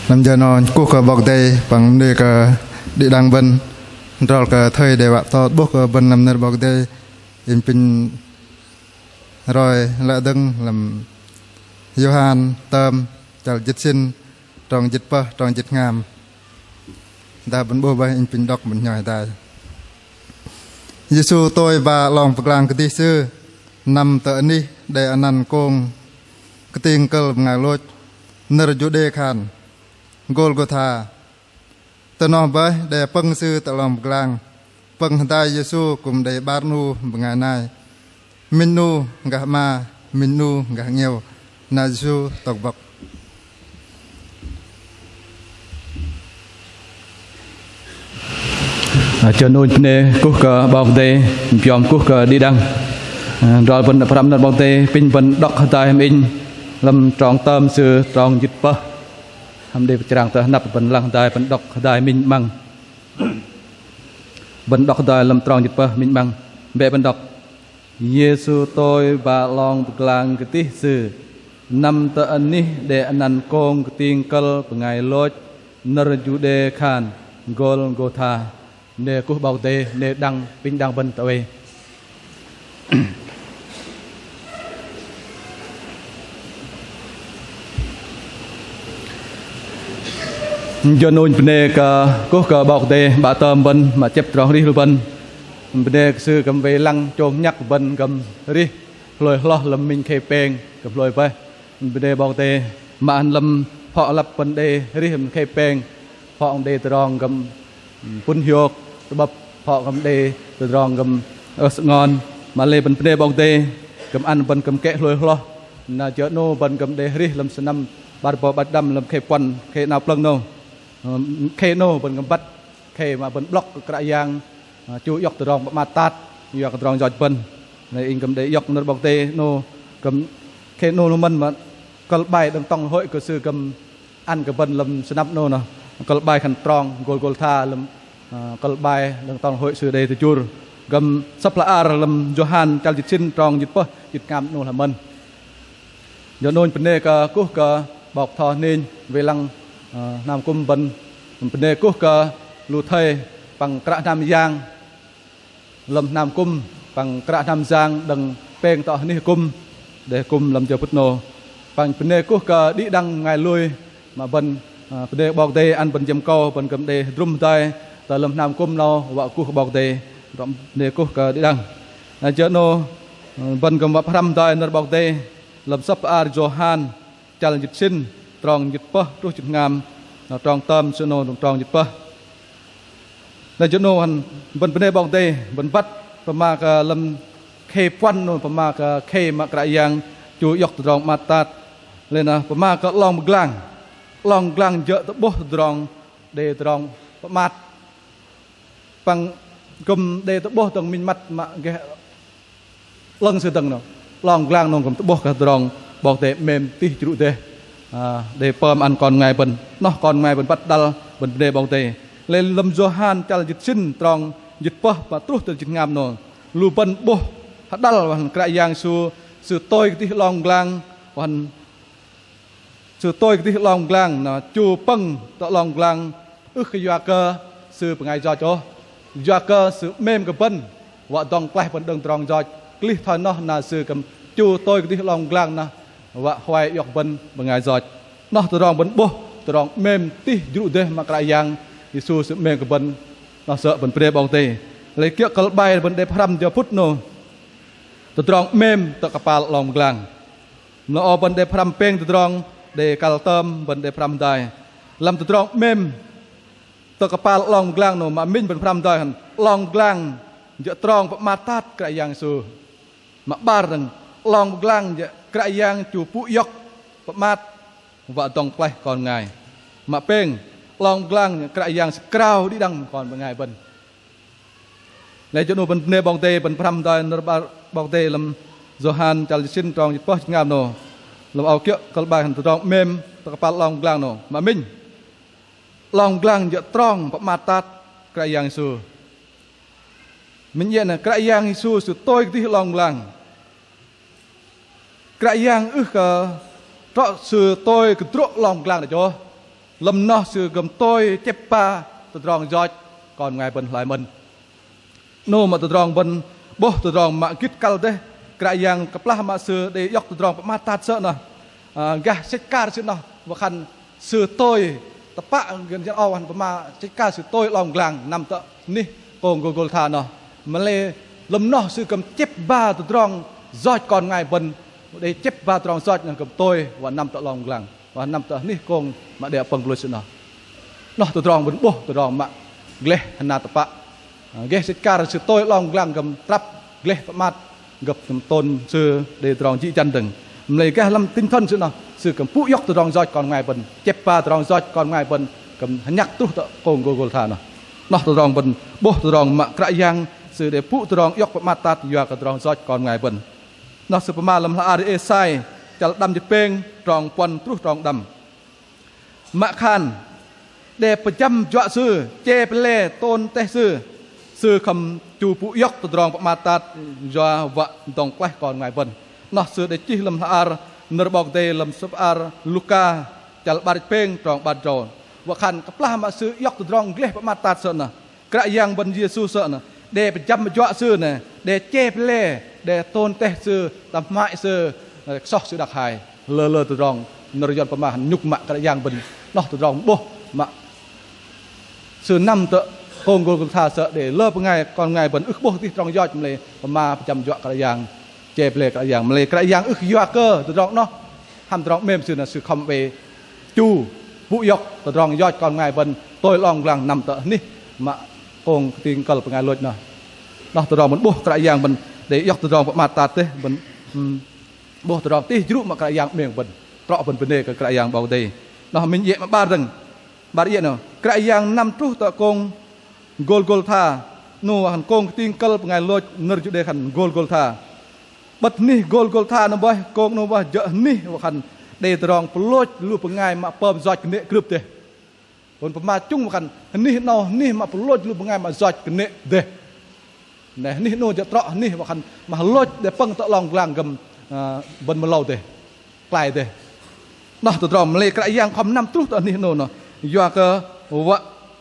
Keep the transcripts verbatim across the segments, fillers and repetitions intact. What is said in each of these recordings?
Lăm jơ 'nâu kuh kơ 'Bok Kei-Dei păng bơnê kơ đĭ đăng bơ̆n, adrol kơ thây đe wă tơ'bôh kơ bơ̆n lăm nơ̆r 'Bok Kei-Dei. Inh pinh roi lăi dơ̆ng lăm Yôhan tơm chăl jĭt sĭn trong jĭt pơh trong jĭt hngam. Dah bơ̆n 'bôh bơih, inh pinh đŏk bơ̆n hnhoi hơdai. Yêsu tôi ba 'long pơglang kơdih Sư, năm tơ anih đe anăn kông kơting kơ̆l bơngai lôch, nơ̆r Juđê khan Gôlgôtha. Tơ noh bơih đe pơ̆ng Sư tơ 'long pơglang. Pơ̆ng hơdai Yêsu kư̆m đei 'bar 'nu bơngai nai. Minh 'nu gah 'ma, minh 'nu gah 'ngiĕo. Na Yêsu tŏk bŏk. Jơ 'nâu bơnê kuh kơ 'Bok Kei-Dei, pơm kuh kơ đĭ đăng. Adrol bơ̆n pơhrăm nơ̆r 'Bok Kei-Dei, pinh bơ̆n đŏk hơdai hăm inh lăm trong tơm sư trong jĭt pơh. Hăm đei pơchrang tơ hơnăp, bơ̆n lăng hơdai, bơ̆n đŏk hơdai minh 'măng. Bơ̆n đŏk hơdai lăm trong jĭt pơh minh 'măng. Bĕ bơ̆n đŏk. Yêsu tôi ba 'long pơglang kơdih Sư, năm tơ anih đe anăn kông kơting kơ̆l bơngai lôch, nơ̆r Juđê khan Gôlgôtha. Bơnê kuh 'Bok Kei-Dei, bơnê đăng, pinh đăng bơ̆n tơ oei. Jơ 'nâu bơnê kơ kuh kơ 'Bok Kei-Dei 'Bă tơm bơ̆n mă chĕp trong arih lu bơ̆n. Bơnê kơ Sư kư̆m wei lăng chông nhăk bơ̆n kư̆m arih hlôi hloh lăm minh khei pêng kư̆m hlôi bơih. Bơnê 'Bok Kei-Dei mă ăn lăm phŏ lăp bơ̆n đei arih minh khei pêng, phŏ đei tơdrong kư̆m pŭn hiôk, tơ'bơ̆p, phŏ kư̆m đei tơdrong kư̆m ơh sơngon. Mă lei bơ̆n bơnê 'Bok Kei-Dei kư̆m ăn bơ̆n kư̆m kĕ hlôi hloh. Na jơ 'nâu bơ̆n kư̆m đei arih lăm sơnăm 'bar rơbâu 'bar jĭt đăm lăm khei puăn, khei 'nao plơ̆ng 'nâu. Khei 'nâu bơ̆n kư̆m băt khei mă bơ̆n 'blŏk kơ Kră Yang, ơ, chu iŏk tơdrong pơmat tat, iŏk tơdrong yoch bơ̆n. Na inh kư̆m đei iŏk nơ̆r 'Bok Kei-Dei 'nâu kư̆m khei 'nâu lu mơ̆n mă kơ̆l bai đơ̆ng tŏng hội kơ sư kư̆m ăn kơ bơ̆n lăm sơnăm 'nâu noh. Kơ̆l bai khan trong Gôlgôtha lăm, ơ, kơ̆l bai đơ̆ng tŏng hội sư đei tơjur. Kư̆m sơ̆p hla ar lăm Yôhan chăl jĭt sĭn trong jĭt pơh jĭt hngam 'nâu hla mơ̆n. Jơ 'nâu bơnê kơ kuh kơ 'bok tho hơninh wei lăng, ơ, hnam kŭm bơ̆n. Bơnê kuh kơ lu thây păng kră hnam yang lăm hnam kŭm păng kră hnam yang đơ̆ng pêng tŏ hơnih kŭm đe kŭm lăm jơ phŭt 'nâu. Păng bơnê kuh kơ đĭ đăng bơngai lui mă bơ̆n, ơ, bơnê 'Bok Kei-Dei ăn bơ̆n jơhngơ̆m akâu bơ̆n kư̆m đei hơdrŭm hơdai tơ lăm hnam kŭm 'nâu wă kuh kơ 'Bok Kei-Dei. Rŏ bơnê kuh kơ đĭ đăng. Na jơ 'nâu, ơ, bơ̆n kư̆m wă pơhrăm hơdai nơ̆r 'Bok Kei-Dei lăm sơ̆p hla ar Yôhan chăl jĭt sĭn trong jĭt pơh truh jĭt hngam, na trong tơm sư 'nâu trong jĭt pơh. Na jơ 'nâu hăm bơ̆n bơnê 'Bok Kei-Dei, bơ̆n băt pơma kơ lăm khei puăn 'nâu pơma kơ khei mă Kră Yang chu iŏk tơdrong pơmat tat. Lei na pơma kơ 'long pơglang. 'Long pơglang jơ̆ tơ'bôh tơdrong đei tơdrong pơmat. Păng kư̆m đei tơ'bôh tơdrong minh măt mă geh 'lơ̆ng sư dơ̆ng noh. 'Long pơglang noh kư̆m tơ'bôh kơ tơdrong 'Bok Kei-Dei 'mêm tih jrŭ dêh. Ơ, đei pơm ăn kon bơngai bơ̆n. Noh kon bơngai bơ̆n băt hơđăl bơ̆n bơnê 'Bok Kei-Dei. Lei lăm Yôhan chăl jĭt sĭn trong jĭt pơh pă truh tơ jĭt hngam noh. Lu bơ̆n 'bôh hơđăl wă khan Kră Yang Yêsu, Sư tôi kơdih 'long pơglang, wă khan Sư tôi kơdih 'long pơglang na chu pơ̆ng tơ 'long pơglang ưh kơ yua kơ Sư bơngai yoch ôh. Yua kơ Sư 'mêm kơ bơ̆n wă dŏng klaih bơ̆n đơ̆ng tơdrong yoch. Klih thoi noh na Sư kư̆m chu tôi kơdih 'long pơglang na wă huay iŏk bơ̆n bơngai yoch. Noh tơdrong bơ̆n 'bôh tơdrong 'mêm tih jrŭ dêh mă Kră Yang Yêsu Sư 'mêm kơ bơ̆n. Noh sơ̆ bơ̆n bơnê 'Bok Kei-Dei. Lei kiơ̆ kơ̆l bai bơ̆n đei pơhrăm jơ phŭt 'nâu. Tơdrong 'mêm tơ kơpal 'long pơglang. Mă lei âu bơ̆n đei pơhrăm pêng tơdrong đei kăl tơm bơ̆n đei pơhrăm hơdai. Lăm tơdrong 'mêm tơ kơpal 'long pơglang 'nâu mă minh bơ̆n pơhrăm hơdai hăn 'long pơglang jơ̆ trong pơmat tat Kră Yang Yêsu. Mă 'bar dơ̆ng 'long pơglang jơ̆ Kră Yang chu pŭ iŏk pơmat wă dŏng klaih kon bơngai. Mă pêng 'long pơglang Kră Yang Sư krao đĭ đăng kon bơngai bơ̆n. Lei jơ 'nâu bơ̆n bơnê 'Bok Kei-Dei bơ̆n pơhrăm hơdai nơ̆r 'Bok Kei-Dei lăm Yôhan chăl jĭt sĭn trong jĭt pơh jĭt hngam 'nâu. Lăm âu kiơ̆ kơ̆l bai hăn tơdrong 'mêm tơ kơpal 'long pơglang 'nâu. Mă minh 'long pơglang jơ̆ trong pơmat tat Kră Yang Yêsu. Minh iĕ na Kră Yang Yêsu Sư tôi kơdih 'long pơglang. Kră Yang ưh kơ trŏ Sư tôi kơdrô̆ 'long pơglang đĕch ôh. Lăm noh Sư kư̆m tôi chĕp ba tơdrong yoch kon bơngai bơ̆n hloi mơ̆n. 'Nâu mă tơdrong bơ̆n 'bôh tơdrong mă gĭt kăl dêh. Kră Yang kơplah mă Sư đei iŏk tơdrong pơmat tat sơ̆ noh, ơ, gah sĕch akar Sư noh, wă khan Sư tôi tơpă gơ̆n jăn âu wă khan pơma sĕch akar Sư tôi 'long pơglang năm tơ anih kông Gôlgôtha noh. Mă lei lăm noh Sư kư̆m chĕp ba tơdrong yoch kon bơngai bơ̆n, đei chĕp ba tơdrong yoch noh kư̆m tôi wă năm tơ 'long pơglang, wă năm tơ anih kông mă đe pơ̆ng pơlôch Sư noh. Noh tơdrong bơ̆n 'bôh tơdrong mă gleh hơnat tơpă. Ơ, gah sĕch akar Sư tôi 'long pơglang kư̆m trăp gleh pơmat, gơ̆p kư̆m tôn Sư đei tơdrong jĭ jăn dơ̆ng. Mă lei gah lăm tinh thần Sư noh, Sư kư̆m pŭ iŏk tơdrong yoch kon bơngai bơ̆n, chĕp ba tơdrong yoch kon bơngai bơ̆n kư̆m hơnhăk truh tơ kông Gôlgôtha noh. Noh tơdrong bơ̆n 'bôh tơdrong mă Kră Yang Sư đei pŭ tơdrong iŏk pơmat tat yua kơ tơdrong yoch kon bơngai bơ̆n. Noh sư pơma lăm hla ar Êsai chăl đăm jĭt pêng trong puăn truh trong đăm. Mă khan đe pơjăm juă Sư, che pơlê tôn teh Sư, Sư khŏm chu pŭ iŏk tơdrong pơmat tat yua wă dŏng pơklaih kon bơngai bơ̆n. Noh sư đei chih lăm hla ar nơ̆r 'Bok Kei-Dei lăm sơ̆p hla ar Luka chăl 'bar jĭt pêng trong 'bar jĭt drâu. Wă khan kơplah mă Sư iŏk tơdrong gleh pơmat tat sơ̆ noh, Kră Yang bơ̆n Yêsu sơ̆ noh, đe pơjăm juă Sư noh, đe che pơlê, đe tôn teh Sư, tơhmă Sư, kơsoh Sư đak hai. Lơ lơ tơdrong nơ̆r Yuăn pơma nhŭk mă Kră Yang bơ̆n, noh tơdrong 'bôh mă Sư năm tơ kông Gôlgôtha sơ̆ đe lơ bơngai kon bơngai bơ̆n ưh 'bôh tih tơdrong yoch, mă lei pơma pơjăm juă Kră Yang, che pơlê Kră Yang. Mă lei Kră Yang ưh kơ yua kơ tơdrong noh hăm tơdrong 'mêm Sư noh, Sư khŏm oei chu pŭ iŏk tơdrong yoch kon bơngai bơ̆n tôi 'long pơglang năm tơ anih mă kông kơting kơ̆l bơngai lôch noh. Noh tơdrong bơ̆n 'bôh Kră Yang bơ̆n đei iŏk tơdrong pơmat tat dêh bơ̆n, ưm, 'bôh tơdrong tih jrŭ mă Kră Yang 'mêm bơ̆n. Trŏ bơ̆n bơnê kơ Kră Yang 'Bok Kei-Dei. Noh minh iĕ mă 'bar dơ̆ng. 'Bar iĕ noh, Kră Yang năm truh tơ kông Gôlgôtha, 'nâu wă khan kông kơting kơ̆l bơngai lôch, nơ̆r Juđê khan Gôlgôtha. 'Bơ̆t anih Gôlgôtha noh boih, kông noh boih, jơ̆ anih wă khan đei tơdrong pơlôch lu bơngai mă pơm yoch kơnê̆ krưp dêh. Bơ̆n pơma chung wă khan anih 'nâu anih mă pơlôch lu bơngai mă yoch kơnê̆ dêh. Noh anih 'nâu jơ̆ trŏ anih wă khan mă lôch đe pơ̆ng tơ 'long pơglang kư̆m, ơ, bơ̆n mơlâu dêh, klai dêh. Noh tơdrong mă lei Kră Yang khŏm năm truh tơ anih 'nâu noh yua kơ wă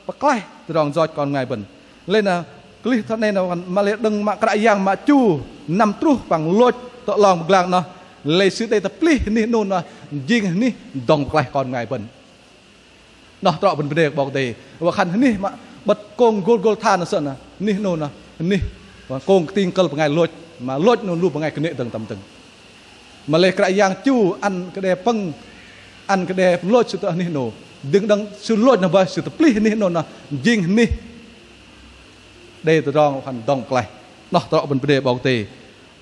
pơklaih tơdrong yoch kon bơngai bơ̆n. Lei na klih thoi noh noh mă lei đơ̆ng mă Kră Yang mă chu năm truh păng lôch tơ 'long pơglang noh, lei Sư đei tơplih anih 'nâu noh jing anih dŏng pơklaih kon bơngai bơ̆n. Noh trŏ bơ̆n bơnê kơ 'Bok Kei-Dei. Wă khan anih mă 'bơ̆t kông Gôlgôtha noh sơ̆ noh, anih 'nâu noh, anih kông kơting kơ̆l bơngai lôch, mă lôch 'nâu lu bơngai kơnê̆ dơ̆ng tơm dơ̆ng. Mă lei Kră Yang chu ăn kơ đe pơ̆ng, ăn kơ đe lôch Sư tơ anih 'nâu. Đơ̆ng đơ̆ng Sư lôch noh boih, Sư tơplih anih 'nâu noh jing anih đei tơdrong wă khan dŏng pơklaih. Noh trŏ bơ̆n bơnê kơ 'Bok Kei-Dei.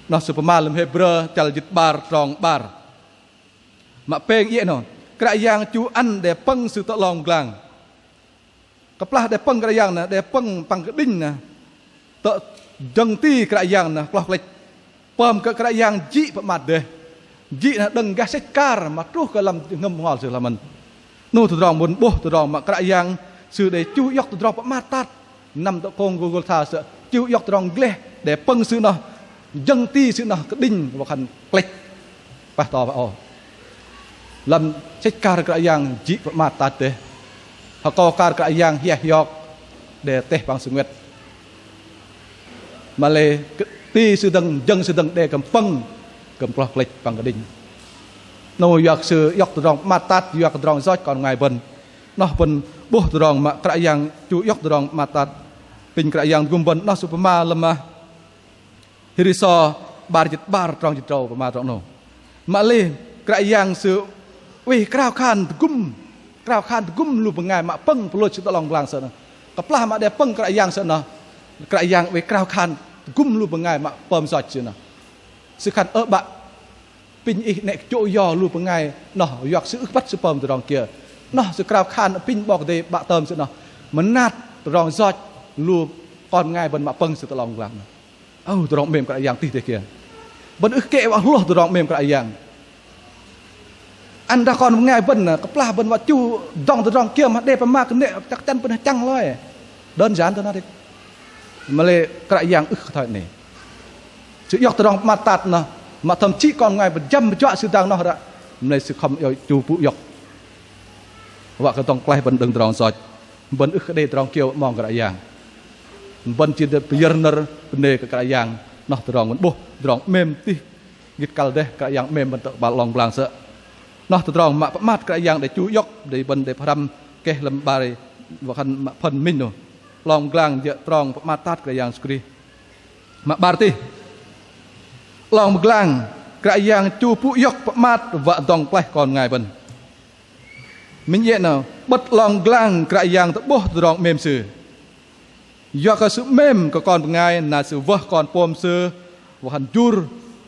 Noh sư pơma lăm Hêbrơ chăl jĭt 'bar trong 'bar. Mă pêng iĕ noh, Kră Yang chu ăn đe pơ̆ng Sư tơ 'long pơglang. Kơplah đe pơ̆ng Kră Yang noh, đe pơ̆ng păng kơđinh noh, tơ jơ̆ng ti Kră Yang noh kloh klĕch. Pơm kơ Kră Yang jĭ pơmat dêh. Jĭ noh đơ̆ng gah sĕch akar mă truh kơ lăm jơhngơ̆m bơhngol Sư hloi mơ̆n. 'Nâu tơdrong bơ̆n 'bôh tơdrong mă Kră Yang Sư đei chu iŏk tơdrong pơmat tat năm tơ kông Gôlgôtha sơ̆, chu iŏk tơdrong gleh đe pơ̆ng Sư noh, jơ̆ng ti Sư noh kơđinh wă khan klĕch. Pah to pah âu. Lăm sĕch akar Kră Yang jĭ pơmat tat dêh. Hơkâu akar Kră Yang hiah hiok đe teh păng sơnguĕt. Mă lei kơ-, ti Sư dơ̆ng, jơ̆ng Sư dơ̆ng đe kư̆m pơ̆ng, kư̆m kloh klĕch păng kơđinh. 'Nâu yua kơ Sư iŏk tơdrong pơmat tat yua kơ tơdrong yoch kon bơngai bơ̆n. Noh bơ̆n 'bôh tơdrong mă Kră Yang chu iŏk tơdrong pơmat tat. Apinh Kră Yang tơgŭm bơ̆n. Noh sư pơma lăm, ơ, Hêbrơ 'bar jĭt 'bar trong jĭt drâu pơma tơdrong 'nâu. Mă lei Kră Yang Sư oei krao khan tơgŭm, krao khan tơgŭm lu bơngai mă pơ̆ng pơlôch Sư tơ 'long pơglang sơ̆ noh. Kơplah mă đe pơ̆ng Kră Yang sơ̆ noh, Kră Yang oei krao khan tơgŭm lu bơngai mă pơm yoch Sư noh. Sư khan: Ơ 'Bă, apinh Ih 'nĕ kơ chô̆ yo lu bơngai noh, yua kơ sư ưh băt sư pơm tơdrong kiơ. Noh sư krao khan apinh 'Bok Kei-Dei 'Bă tơm Sư noh mơnat tơdrong yoch lu kon bơngai bơ̆n mă pơ̆ng Sư tơ 'long pơglang noh. Ơ, tơdrong 'mêm Kră Yang tih dêh kiơ. Bơ̆n ưh kĕ wă hlôh tơdrong 'mêm Kră Yang. Ăn dah kon bơngai bơ̆n, kơplah bơ̆n wă chu dŏng tơdrong kiơ mă đe pơma kơnê̆, chăk chăn bơ̆n hơchăng loi. Đơn giản tơ noh đĕch. Mă lei Kră Yang ưh kơ thoi 'nei. Sư iŏk tơdrong pơmat tat noh Mă thậm chí kon bơngai bơjăm pơjuă sư dang noh ră, mă lei sư khŏm iŏk chu pŭ iŏk. Wă kơ dŏng klaih bơ̆n đơ̆ng tơdrong yoch. Bơ̆n ưh kơ đei tơdrong kiơ mơ̆ng Kră Yang. Bơ̆n chi pơyơ̆r nơ̆r bơnê kơ Kră Yang, noh tơdrong bơ̆n 'bôh, tơdrong 'mêm tih gĭt kăl dêh, Kră Yang 'mêm bơ̆n tơ kơpal 'long pơglang sơ̆. Noh tơdrong mă pơmat Kră Yang đei chu iŏk, đei bơ̆n đei pơhrăm keh lăm 'bar, wă khan mă phần minh noh. 'Long pơglang jơ̆ trong pơmat tat Kră Yang Yêsu Krist. Mă 'bar tih. 'Long pơglang, Kră Yang chu pŭ iŏk pơmat wă dŏng klaih kon bơngai bơ̆n. Minh iĕ noh, 'bơ̆t 'long pơglang Kră Yang tơ'bôh tơdrong 'mêm Sư. Yua kơ Sư 'mêm kơ kon bơngai na Sư wơh Kon pôm Sư wă khan jur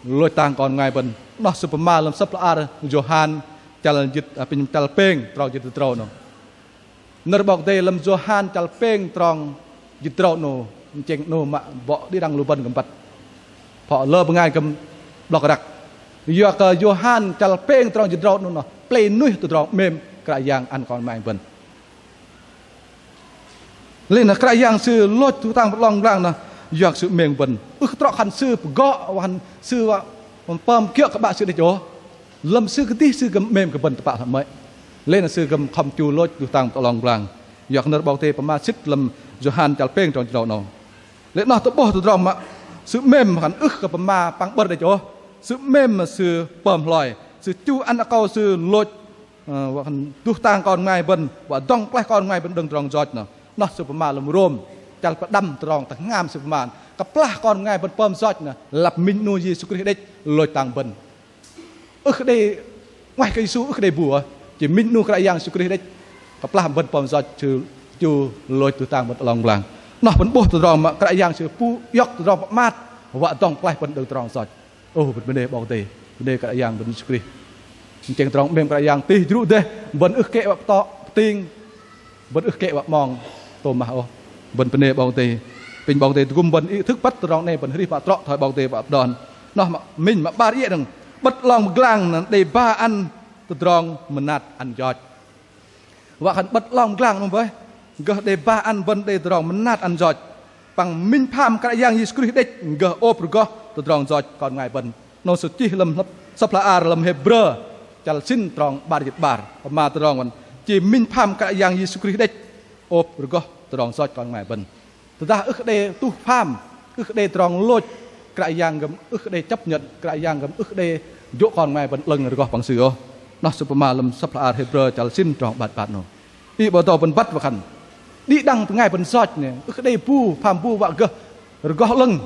lôch tang kon bơngai bơ̆n. Noh Sư pơma lăm sơ̆p hla ar Yôhan chăl jĭt, apinh chăl pêng trong jĭt tơdrâu noh. Nơ̆r 'Bok Kei-Dei lăm Yôhan chăl pêng trong jĭt tơdrâu noh, tơchĕng noh mă bŏ đĭ đăng lu bơ̆n kư̆m băt. Pho lơ bơngai kư̆m 'blŏk răk. Yua kơ Yôhan chăl pêng trong jĭt tơdrâu noh, noh plei nuih tơdrong 'mêm Kră Yang ăn kon bơngai bơ̆n. Lei na Kră Yang Sư lôch tuh tang 'long pơglang noh, yua kơ Sư 'mêm bơ̆n. Ưh kơ trŏ khan Sư pơgŏ, wă khan Sư wă pơm kiơ̆ kơ 'Bă Sư đĕch ôh. Lăm Sư kơdih Sư kư̆m 'mêm kơ bơ̆n tơpă hăm mơ̆i. Lei na Sư kư̆m khŏm chu lôch tuh tang 'long pơglang. Yua kơ nơ̆r 'Bok Kei-Dei pơma sĭt lăm Yôhan chăl pêng trong jĭt tơdrâu noh. Lei noh tơ'bôh tơdrong mă Sư 'mêm wă khan ưh kơ pơma păng 'bơ̆r đĕch ôh. Sư 'mêm mă Sư pơm hloi. Sư chu ăn akâu Sư lôch, ơ, wă khan tuh tang kon bơngai bơ̆n, wă dŏng klaih kon bơngai bơ̆n đơ̆ng tơdrong yoch noh. Noh Sư pơma lăm Rôm chăl pơđăm trong tơhngam Sư pơma. Kơplah kon bơngai bơ̆n pơm yoch noh, lăp minh 'nu Yêsu Krist đĕch lôch tang bơ̆n. Ưh kơ đei, 'ngoaih kơ Yêsu ưh kơ đei bu ôh. Chi minh 'nu Kră Yang Yêsu Krist đĕch. Kơplah bơ̆n pơm yoch Sư chu lôch tuh tang bơ̆n 'long pơglang. Noh bơ̆n 'bôh tơdrong mă Kră Yang Sư pŭ iŏk tơdrong pơmat wă dŏng klaih bơ̆n đơ̆ng tơdrong yoch. Ôh, bơ̆n bơnê 'Bok Kei-Dei, bơnê Kră Yang bơ̆n Yêsu Krist. Tơchĕng tơdrong 'mêm Kră Yang tih jrŭ dêh, bơ̆n ưh kĕ wă pơtŏ pơting. Bơ̆n ưh kĕ wă 'mong tôm mah ôh. Bơ̆n bơnê 'Bok Kei-Dei. Apinh 'Bok Kei-Dei tơgŭm bơ̆n ý thức băt tơdrong 'nâu bơ̆n arih mă trŏ thoi 'Bok Kei-Dei wă đon. Noh mă minh mă 'bar iĕ dơ̆ng. 'Bơ̆t 'long pơglang noh đei ba ăn tơdrong mơnat ăn yoch. Wă khan 'bơ̆t 'long pơglang noh bơih, gơh đei ba ăn bơ̆n đei tơdrong mơnat ăn yoch. Păng minh pham Kră Yang Yêsu Krist đĕch gơh ôp rơgoh tơdrong yoch kon bơngai bơ̆n. Noh sư chih lăm sơ̆p hla ar lăm Hêbrơ chăl sĭn trong 'bar jĭt 'bar. Pơma tơdrong wă khan chi minh pham Kră Yang Yêsu Krist đĕch ôp rơgoh tơdrong yoch kon bơngai bơ̆n. Tơdah ưh kơ đei tuh pham, ưh kơ đei tơdrong lôch, Kră Yang kư̆m ưh kơ đei chấp nhận, Kră Yang kư̆m ưh kơ đei jô̆ kon bơngai bơ̆n 'lơ̆ng rơgoh păng Sư ôh. Noh sư pơma lăm sơ̆p hla ar Hêbrơ chăl sĭn trong 'bar jĭt 'bar noh. Ih 'bôh dâu bơ̆n băt wă khan đĭ đăng bơngai bơ̆n yoch noh, ưh kơ đei bu, pham bu wă gơh rơgoh 'lơ̆ng,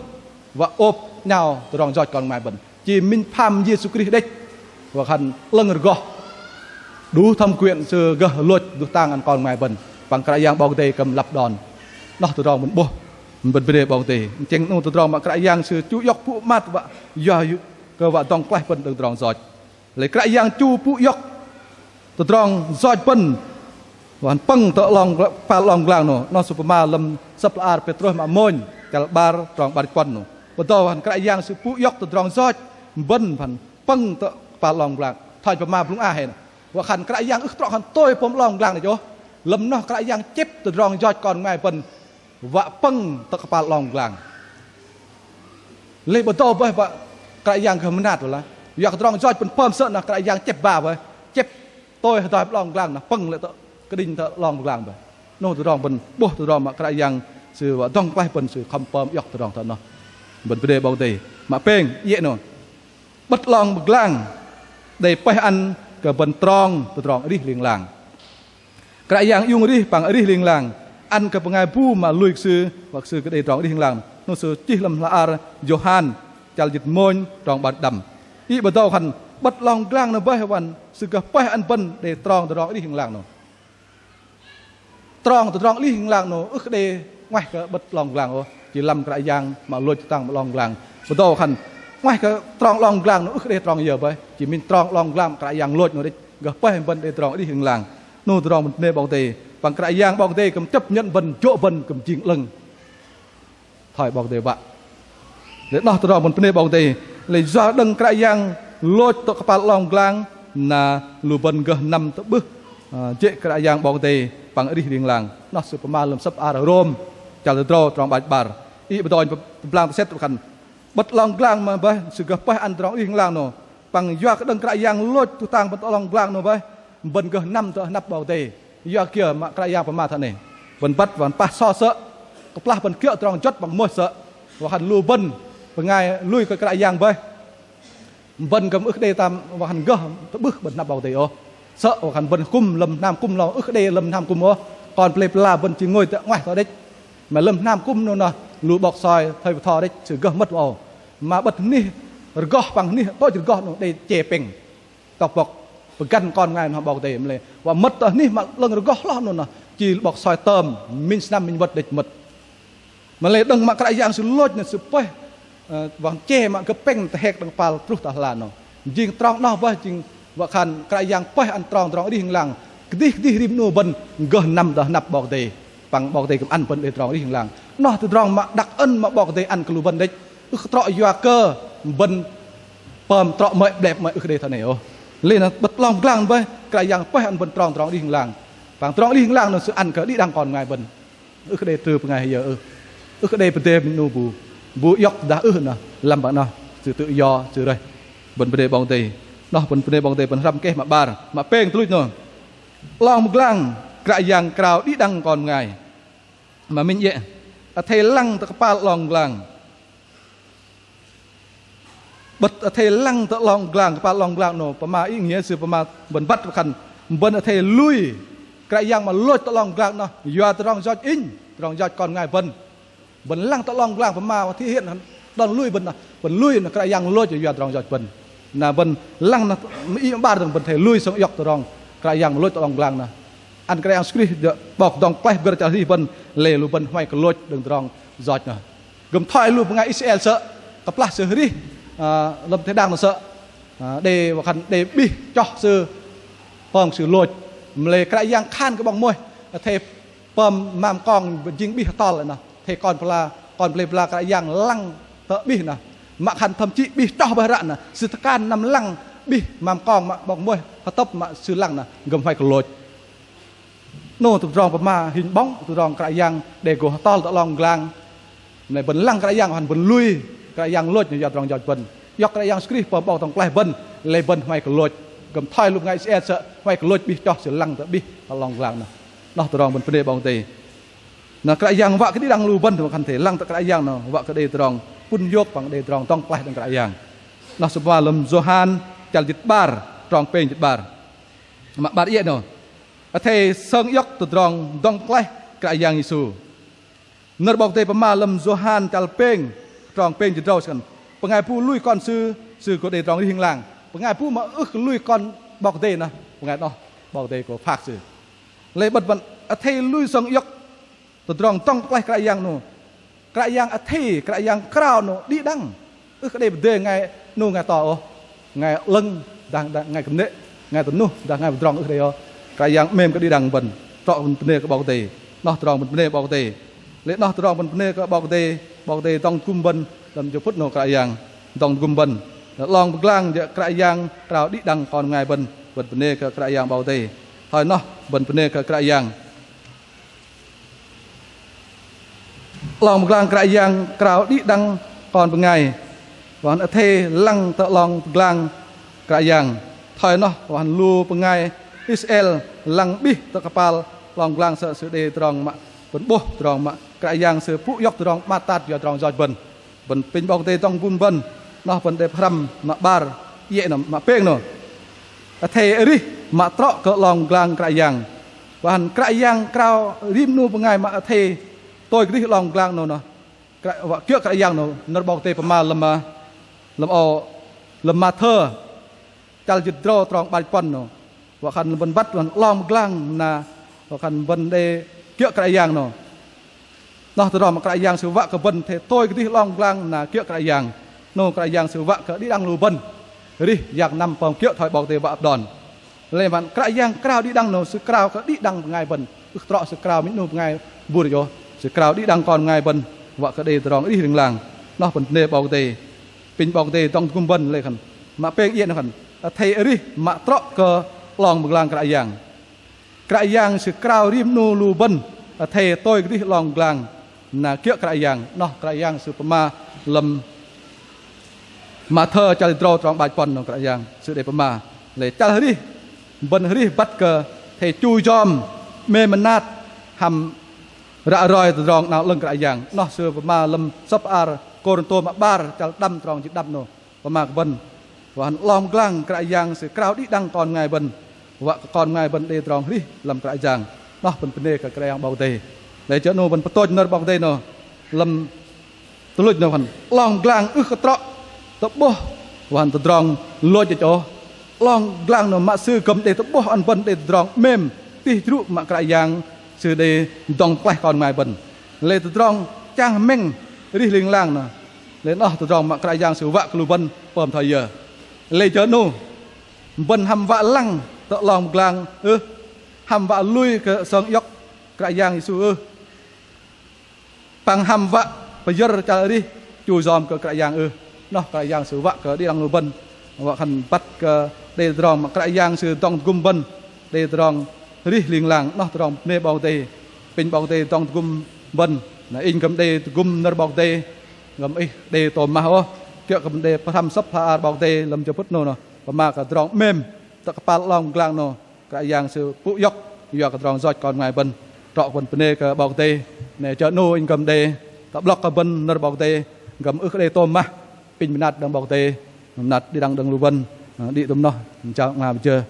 wă ôp 'nhao tơdrong yoch kon bơngai bơ̆n. Chi minh pham Yêsu Krist đĕch wă khan 'lơ̆ng rơgoh, đủ thẩm quyền Sư gơh lôch tuh tang ăn kon bơngai bơ̆n. Păng Kră Yang 'Bok Kei-Dei kư̆m lăp đon. Noh tơdrong bơ̆n 'bôh, bơ̆n bơnê 'Bok Kei-Dei. Tơchĕng 'nu tơdrong mă Kră Yang Sư chu iŏk pŭ pơmat wă yua kơ wă dŏng klaih bơ̆n đơ̆ng tơdrong yoch. Lei Kră Yang chu pŭ iŏk tơdrong yoch bơ̆n wă khan pơ̆ng tơ 'long, kơpal 'long pơglang noh. Noh sư pơma lăm sơ̆p hla ar Pêtrôs mă mônh chăl 'bar trong 'bar jĭt puăn noh. 'Bôh dâu wă khan Kră Yang Sư pŭ iŏk tơdrong yoch bơ̆n wă khan pơ̆ng tơ kơpal 'long pơglang. Thoi pơma blŭng a hei noh. Wă khan Kră Yang ưh trŏ khan tôi pơm 'long pơglang đĕch ôh. Lăm noh Kră Yang chĕp tơdrong yoch kon bơngai bơ̆n wă pơ̆ng tơ kơpal 'long pơglang. Lei 'bôh dâu bơih wă Kră Yang gơh mơnat wă lah. Yua kơ tơdrong yoch bơ̆n pơm sơ̆ noh Kră Yang chĕp ba bơih. Chĕp tôi hơdai 'long pơglang noh pơ̆ng lê̆ tơ kơđinh tơ 'long pơglang bơih. 'Nu tơdrong bơ̆n 'bôh tơdrong mă Kră Yang Sư wă dŏng klaih bơ̆n Sư khŏm pơm iŏk tơdrong thoi noh. Bơ̆n bơnê 'Bok Kei-Dei. Mă pêng iĕ noh. 'Bơ̆t 'long pơglang đei pơih ăn kơ bơ̆n trong tơdrong arih ling lang. Kră Yang iung arih păng arih ling lang ăn kơ bơngai bu mă lui kơ Sư wă kơ sư kơ đei tơdrong arih ling lang. 'Nu sư chih lăm hla ar Yôhan chăl jĭt mônh trong 'bar jĭt pơđăm. Ih 'bôh dâu khan 'bơ̆t 'long pơglang noh bơih wă khan Sư gơh pơih ăn bơ̆n đei trong tơdrong arih ling lang noh. Trong tơdrong arih ling lang noh ưh kơ đei 'ngoaih kơ 'bơ̆t 'long pơglang ôh. Chi lăm Kră Yang mă lôch tang 'long pơglang. 'Bôh dâu khan 'ngoaih kơ trong 'long pơglang noh ưh kơ đei trong yơ bơih. Chi minh trong 'long pơglang Kră Yang lôch noh đĕch gơh pơih bơ̆n đei tơdrong arih ling lang. 'Nu tơdrong bơ̆n bơnê 'Bok Kei-Dei. Păng Kră Yang 'Bok Kei-Dei kư̆m chấp nhận bơ̆n, jô̆ bơ̆n kư̆m jing 'lơ̆ng thoi 'Bok Kei-Dei wă. Lei noh tơdrong bơ̆n bơnê 'Bok Kei-Dei. Lei yua đơ̆ng Kră Yang lôch tơ kơpal 'long pơglang na lu bơ̆n gơh năm tơ'bưh, ơ, jê̆ Kră Yang 'Bok Kei-Dei păng arih ling lang. Noh sư pơma lăm sơ̆p ar Rôm chăl tơdrâu trong 'bar jĭt 'bar. Ih 'bôh dâu tơblang tơsĕt wă khan 'Bơ̆t 'long pơglang mă bơih sư gơh pơih ăn tơdrong arih ling lang noh. Păng yua kơ đơ̆ng Kră Yang lôch tuh tang bơ̆n tơ 'long pơglang noh bơih, bơ̆n gơh năm tơ hơnăp 'Bok Kei-Dei. Yua kiơ mă Kră Yang pơma thoi noh. Bơ̆n băt wă khan pah so sơ̆, kơplah bơ̆n kiơ̆ tơdrong juăt păng mơ̆ih sơ̆, wă khan lu bơ̆n bơngai lui kơ Kră Yang bơih, bơ̆n kư̆m ưh kơ đei tam wă khan gơh tơ'bưh bơ̆n hơnăp 'Bok Kei-Dei ôh. Sơ̆ wă khan bơ̆n kư̆m lơ̆m hnam kư̆m 'long ưh kơ đei lơ̆m hnam kư̆m ôh. Kon pơlei pơla bơ̆n chi ngôi tơ 'nguaih tơ đĕch. Mă lơ̆m hnam kư̆m noh noh lu 'bok soi thoi pơtho đĕch sư gơh mơ̆t ôh. Mă 'bơ̆t anih rơgoh păng anih tôch rơgoh noh đei che pĕng. Tŏk bŏk pơgăn kon bơngai noh 'Bok Kei-Dei mă lei. Wă mơ̆t tơ anih mă 'lơ̆ng rơgoh hloh noh noh chi 'bok soi tơm minh sơnăm minh wơ̆t đĕch mơ̆t. Mă lei đơ̆ng mă Kră Yang sư lôch noh sư pơih, ơ, wă khan che mă gơ̆p pĕng tơhek đơ̆ng kơpal truh tơ ala noh. Jing trong noh bơih jing wă khan Kră Yang pơih ăn trong tơdrong arih ling lang. Kơdih kơdih rim 'nu bơ̆n gơh năm tơ hơnăp 'Bok Kei-Dei. Păng 'Bok Kei-Dei kư̆m ăn bơ̆n đei tơdrong arih ling lang. Noh tơdrong mă đặc ân mă 'Bok Kei-Dei ăn kơ lu bơ̆n đĕch. Ưh kơ trŏ yua kơ bơ̆n pơm trŏ mơ̆i 'blep mơ̆i ưh kơ đei thoi noh ôh. Lei noh 'bơ̆t 'long pơglang bơih Kră Yang pơih ăn bơ̆n trong tơdrong arih ling lang. Păng tơdrong arih ling lang noh sư ăn kơ đĭ đăng kon bơngai bơ̆n. Ưh kơ đei trư bơngai hơyơ ưh. Ưh kơ đei pơdê minh 'nu bu. Bu iŏk dah ưh noh lăm păng noh sư tự do sư rơih. Bơ̆n bơnê 'Bok Kei-Dei. Noh bơ̆n bơnê 'Bok Kei-Dei bơ̆n hrăm keh mă 'bar, mă pêng tuch luch noh. 'Long pơglang Kră Yang krao đĭ đăng kon bơngai. Mă minh iĕ, athei lăng tơ kơpal 'long pơglang. 'Bơ̆t athei lăng tơ 'long pơglang, kơpal 'long pơglang noh pơma ý nghĩa sư pơma bơ̆n băt wă khan bơ̆n athei lui Kră Yang mă lôch tơ 'long pơglang noh yua tơdrong yoch inh, tơdrong yoch kon bơngai bơ̆n. Bơ̆n lăng tơ 'long pơglang pơma wă thể hiện đon lui bơ̆n noh, bơ̆n lui noh Kră Yang lôch yua tơdrong yoch bơ̆n. Na bơ̆n lăng noh mă iĕ 'bar dơ̆ng bơ̆n athei lui sơng iŏk tơdrong Kră Yang mă lôch tơ 'long pơglang noh. Ăn Kră Yang Yêsu Krist 'Bok dŏng pơklaih pơgơ̆r chăl arih bơ̆n lei lu bơ̆n hmai kơ lôch đơ̆ng tơdrong yoch noh. Gơ̆m thoi lu bơngai Israel sơ̆, kơplah sư arih, ơ, lăm teh đak noh sơ̆, ơ, đe wă khan đe 'bih choh sư pơm sư lôch. Mă lei Kră Yang khan kơ 'bok Môis, athei pơm mam kong jing 'bih hơtol noh. Athei kon pơla, kon pơlei pơla Kră Yang lăng tơ 'bih noh. Mă khan thậm chí 'bih choh bơih ră noh, sư tơkan năm lăng 'bih mam kong mă 'bok Môis hơtơ̆p mă sư lăng noh, gơ̆m hmai kơ lôch. 'Noh tơdrong pơma hình bóng tơdrong Kră Yang đe gô hơtol tơ 'long pơglang. Mă lei bơ̆n lăng Kră Yang, wă khan bơ̆n lui Kră Yang lôch noh yua tơdrong yoch bơ̆n. Iŏk Kră Yang Yêsu Krist pơm 'Bok dŏng pơklaih bơ̆n, lei bơ̆n hmai kơ lôch. Gơ̆m thoi lu bơngai Israel sơ̆ hmai kơ lôch 'bih choh sư lăng tơ 'bih tơ 'long pơglang noh. 'Noh tơdrong bơ̆n bơnê 'Bok Kei-Dei. Na Kră Yang wă kơ đĭ đăng lu bơ̆n wă khan athei lăng tơ Kră Yang noh wă kơ đei tơdrong pŭn yôk păng đei tơdrong dŏng pơklaih đơ̆ng Kră Yang. 'Noh sư pơma lăm Yôhan chăl jĭt 'bar, trong pêng jĭt 'bar. Mă 'bar iĕ noh. Athei sơng iŏk tơdrong dŏng pơklaih Kră Yang Yêsu. Nơ̆r 'Bok Kei-Dei pơma lăm Yôhan chăl pêng, trong pêng jĭt tơdrâu sư khan. Bơngai bu lui Kon Sư, sư gô đei tơdrong arih ling lang. Bơngai bu mă ưh kơ lui Kon 'Bok Kei-Dei noh, bơngai noh 'Bok Kei-Dei gô phak sư. Lei 'bơ̆t bơ̆n athei lui sơng iŏk tơdrong dŏng pơklaih Kră Yang noh. Kră Yang athei, Kră Yang krao noh đĭ đăng. Ưh kơ đei pơdê bơngai 'nu bơngai to ôh. Bơngai 'lơ̆ng, dah, dah bơngai kơnê̆, bơngai tơnuh, dah bơngai pơdrŏng ưh kơ đei ôh. Kră Yang 'mêm kơ đĭ đăng bơ̆n. Trŏ bơ̆n bơnê kơ 'Bok Kei-Dei. 'Noh tơdrong bơ̆n bơnê 'Bok Kei-Dei. Lei 'noh tơdrong bơ̆n bơnê kơ 'Bok Kei-Dei, 'Bok Kei-Dei dŏng tơgŭm bơ̆n lăm jơ phŭt 'noh Kră Yang dŏng tơgŭm bơ̆n. 'Long pơglang jơ̆ Kră Yang krao đĭ đăng kon bơngai bơ̆n, bơ̆n bơnê kơ Kră Yang 'Bok Kei-Dei. Thoi noh bơ̆n bơnê kơ Kră Yang. 'Long pơglang Kră Yang krao đĭ đăng kon bơngai. Wă khan athei lăng tơ 'long pơglang Kră Yang. Thoi noh wă khan lu bơngai Israel lăng 'bih tơ kơpal 'long pơglang sơ̆ sư đei tơdrong mă bơ̆n 'bôh tơdrong mă Kră Yang sư pŭ iŏk tơdrong 'măt tat yua tơdrong yoch bơ̆n. Bơ̆n apinh 'Bok Kei-Dei dŏng tơgŭm bơ̆n, 'noh bơ̆n đei pơhrăm mă 'bar, iĕ noh, mă pêng noh. Athei arih mă trŏ kơ 'long pơglang Kră Yang. Wă khan Kră Yang krao rim 'nu bơngai mă athei tôi kơdih 'long pơglang noh noh. Kră, wă kiơ̆ Kră Yang noh, nơ̆r 'Bok Kei-Dei pơma lăm, lăm âu, lăm Mathơ, chăl jĭt tơdrâu trong 'bar jĭt puăn noh. Wă khan bơ̆n băt wă khan 'long pơglang na, wă khan bơ̆n đei kiơ̆ Kră Yang noh. 'Noh tơdrong mă Kră Yang Sư wă kơ bơ̆n athei tôi kơdih 'long pơglang na kiơ̆ Kră Yang. 'Noh Kră Yang Sư wă kơ đĭ đăng lu bơ̆n arih yak năm pơm kiơ̆ thoi 'Bok Kei-Dei wă đon. Lei wă khan Kră Yang krao đĭ đăng noh, Sư krao kơ đĭ đăng bơngai bơ̆n. Ưh trŏ Sư krao minh 'nu bơngai bu rơih ôh. Sư krao đĭ đăng kon bơngai bơ̆n wă kơ đei tơdrong arih ling lang. 'Noh bơ̆n bơnê 'Bok Kei-Dei. Apinh 'Bok Kei-Dei dŏng tơgŭm bơ̆n lei khan. Mă pêng iĕ noh khan. Athei arih mă trŏ kơ 'long pơglang Kră Yang. Kră Yang Sư krao rim 'nu lu bơ̆n athei tôi kơdih 'long pơglang na kiơ̆ Kră Yang. 'Noh Kră Yang Sư pơma lăm Mathơ chăl drâu trong 'bar jĭt puăn noh Kră Yang Sư đei pơma. Lei chăl arih, bơ̆n arih băt kơ athei chu yom, 'mêm mơnat, hăm ră roi tơdrong 'nao 'lơ̆ng Kră Yang. Noh Sư pơma lăm sơ̆p hla bơar Kôrintô mă 'bar chăl đăm trong jĭt đăm noh. Pơma kơ bơ̆n wă khan 'long pơglang Kră Yang Sư krao đĭ đăng kon bơngai bơ̆n, wă kơ kon bơngai bơ̆n đei tơdrong arih lăm Kră Yang. Noh bơ̆n bơnê kơ Kră Yang 'Bok Kei-Dei. Lei jơ 'nâu bơ̆n pơtôch nơ̆r 'Bok Kei-Dei noh lăm tuch luch noh khan 'long pơglang ưh kơ trŏ tơ'bôh wă khan tơdrong lôch đĕch ôh. 'Long pơglang noh mă Sư kư̆m đei tơ'bôh ăn bơ̆n đei tơdrong 'mêm tih jrŭ mă Kră Yang Sư đei dŏng pơklaih kon bơngai bơ̆n. Lei tơdrong chang hơmĕng arih ling lang noh, lei noh tơdrong mă Kră Yang Sư wă kơ lu bơ̆n pơm thoi yơ. Lei jơ 'nâu bơ̆n hăm wă lăng tơ 'long pơglang ưh, hăm wă lui kơ sơng iŏk Kră Yang Yêsu ưh, păng hăm wă pơyơ̆r chăl arih chu yom kơ Kră Yang ưh. Noh Kră Yang Sư wă kơ đĭ đăng lu bơ̆n wă khan băt kơ đei tơdrong mă Kră Yang Sư dŏng tơgŭm bơ̆n đei tơdrong arih ling lang. Noh tơdrong bơnê 'Bok Kei-Dei, pinh 'Bok Kei-Dei dŏng tơgŭm bơ̆n. Na inh kư̆m đei tơgŭm nơ̆r 'Bok Kei-Dei, kư̆m ih đei tôm mah ôh, kiơ̆ kư̆m đei pơhrăm sơ̆p hla bơar 'Bok Kei-Dei lăm jơ phŭt 'nâu noh pơma kơ tơdrong 'mêm tơ kơpal 'long pơglang noh Kră Yang Sư pŭ iŏk yua kơ tơdrong yoch kon bơngai bơ̆n. Trŏ kơ bơ̆n bơnê kơ 'Bok Kei-Dei. Na jơ 'nâu inh kư̆m đei tơ'blŏk kơ bơ̆n nơ̆r 'Bok Kei-Dei, kư̆m ưh kơ đei tôm mah, pinh mơnat đơ̆ng 'Bok Kei-Dei, mơnat đĭ đăng đơ̆ng lu bơ̆n. Đĭ tôm noh, chao 'ngla pơjơ̆.